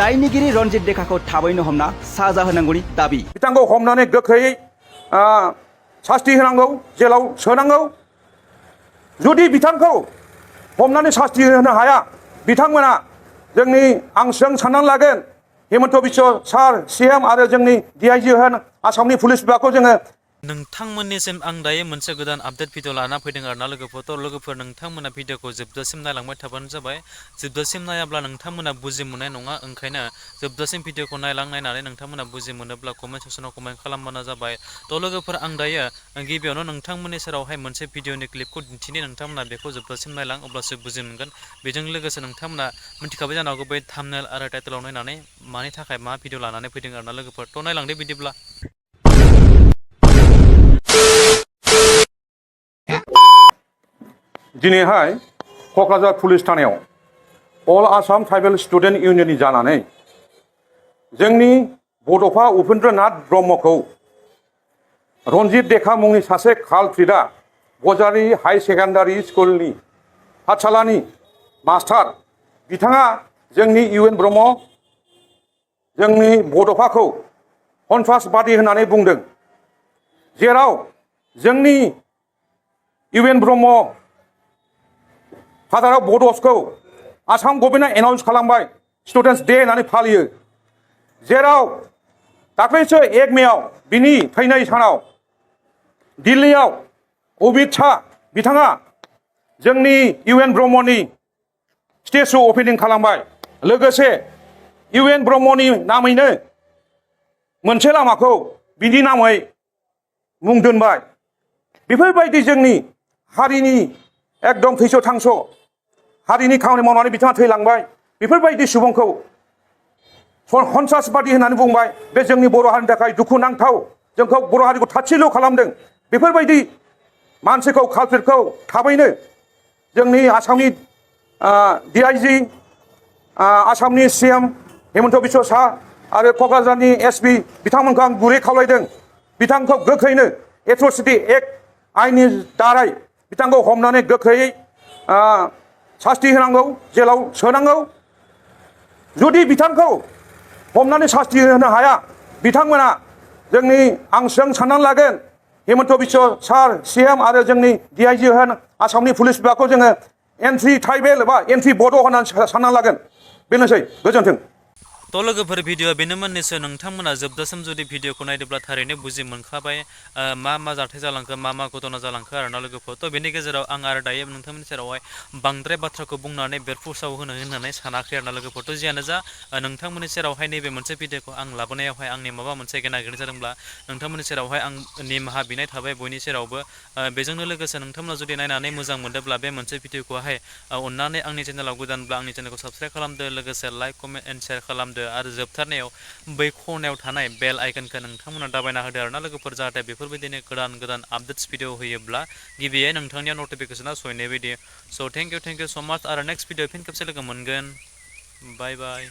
दायनिगिरि रनजित देखाखौ थाबैनो हमना साजा होनांगौनि दाबि। बिथांखौ हमनानै गोख्रैयै सास्ति होनांगौ, जेलाव सोनांगौ। जुदि बिथांखौ हमनानै सास्ति होनो हाया, बिथांमोना जोंनि जों साननानै लागोन हेमन्त बिश्व सार सिएम आरो जोंनि DIG होन आसामनि पुलिस बिभागखौ जोङो नोंथांमोननिसिम आं दायो मोनसे गोदान आपडेट भिडिअ लाना फैदों आरोना लोगोफोर नोंथांमोना भिडिअखौ जोबजासिम नायलांबाय थाबानो जाबाय। जोबजासिम नायाब्ला नोंथांमोना बुजि मोननाय नङा, ओंखायनो जोबजासिम भिडिअखौ नायनानै नोंथांमोना बुजि मोनोब्ला कमेन्ट सेक्सनाव कमेन्ट खालामबानो जाबाय। थ' लोगोफोर आं दायो गिबियावनो नोंथांमोननि सेरावहाय मोनसे भिडिअनि क्लिपखौ दिन्थिनि, नोंथांमोना बेखौ जोबजासिम नायलां अब्लासो बुजि मोनगोन। बेजों लोगोसे नोंथांमोना मिथिखाबाय जानो हागौ बे थाम्बनेल आरो टाइटेलाव नायनानै मानि थाखाय मा भिडिअ लानानै फैदों आरोना लोगोफोर। थ' नायलांदो बिदिब्ला। दिनैहाय क'क्राझार पुलिस थानायाव अल आसाम ट्राइबेल स्टुडेन्ट इउनियननि जानानै जोंनि बड'फा उपेन्द्रनाथ ब्रह्मखौ रनजित देखा मुंनि सासे कालप्रिटआ बजारि हाई सेकेन्डारि स्कुलनि पाठशालानि मास्टार, बिथाङा जोंनि UN ब्रह्म जोंनि बड'फाखौ सन्त्रासबादि होननानै बुंदों। जेराव जोंनि UN ब्रह्म फादार अफ बड'सखौ आसाम गभर्नमेन्टआ एनाउन्स खालामबाय स्टुडेन्टस डे होननानै फालियो। जेराव दाख्लैसो 1 मेआव बिनि थैनाय सानाव दिल्लीयाव अमित शाह बिथाङा जोंनि UN ब्रह्मनि स्टेचु अपेनिं खालामबाय। लोगोसे UN ब्रह्मनि नामैनो मोनसे लामाखौ बिनि नामै मुं दोनबाय। बेफोरबायदि जोंनि हारिनि एकदम थैस' थांस' हारिनि खामानि मावनानै बिथाङा थैलांबाय। बेफोरबायदि सुबुंखौ सन्त्रासबादि होननानै बुंबाय। बे जोंनि बर' हारिनि थाखाय दुखुनांथाव, जोंखौ बर' हारिखौ थाथिल' खालामदों। बेफोरबायदि मानसिखौ कालप्रिटखौ थाबैनो जोंनि आसामनि DIG, आसामनि CM हेमन्त बिश्व सार आरो क'क्राझारनि SP बिथांमोनखौ आं गुरै खावलायदों, बिथांखौ गोख्रैनो एट्रसिटि एक्ट आइननि दारै बिथांखौ हमनानै गोख्रैयै सास्ति होनांगौ, जेलाव सोनांगौ। जुदि बिथांखौ हमनानै सास्ति होनो हाया, बिथांमोना जोंनि जों साननानै लागोन हेमन्त बिश्व सार CM आरो जोंनि DIG होन आसामनि पुलिस बिभागखौ जोङो एन्टि ट्राइबेल एबा एन्टि बड' होननानै साननानै लागोन। बेनोसै, गोजोन्थों। थ' लोगोफोर भिडिअआ बेनोमोननैसो। नोंथांमोना जोबजासिम जुदि भिडिअखौ नायदोंब्ला थारैनो बुजि मोनखाबाय मा जाथाय जालांखो, मा घटना जालांखो आरोना लोगोफोर। थ' बेनि गेजेराव आं आरो दायो नोंथांमोननि सेरावहाय बांद्राय बाथ्राखौ बुंनानै बेरफुसाव होननानै सानाखै आरोना लोगोफोर। थ' जियानो जा, नोंथांमोननि सेरावहाय नैबे मोनसे भिडिअखौ आं लाबोनायावहाय आंनि माबा मोनसे गेना गोरोन्थि जादोंब्ला नोंथांमोननि सेरावहाय आं निमाहा बिनाय थाबाय बयनि सेरावबो। बेजोंनो लोगोसे नोंथांमोना जुदि नायनानै मोजां मोनदोंब्ला बे मोनसे भिडिअखौहाय अननानै आंनि चेनेलाव गोदानब्ला आंनि चेनेलखौ साबस्क्राइब खालामदो, लोगोसे लाइक कमेन्ट एन्ड शेयार खालामदो आरो जोबथारनायाव बै खनायाव थानाय बेल आइकनखौ नोंथांमोना दाबायना होदो आरोना लोगोफोर, जाहाथे बेफोरबायदिनो गोदान आपडेट्स भिडिअ होयोब्ला गिबियै नोंथांनियाव नटिफिकेसना सहैनाय बायदि। स' थेंक इउ स' माच आरो नेक्स्ट भिडिअ फिन खेबसे लोगो मोनगोन। बाय बाय।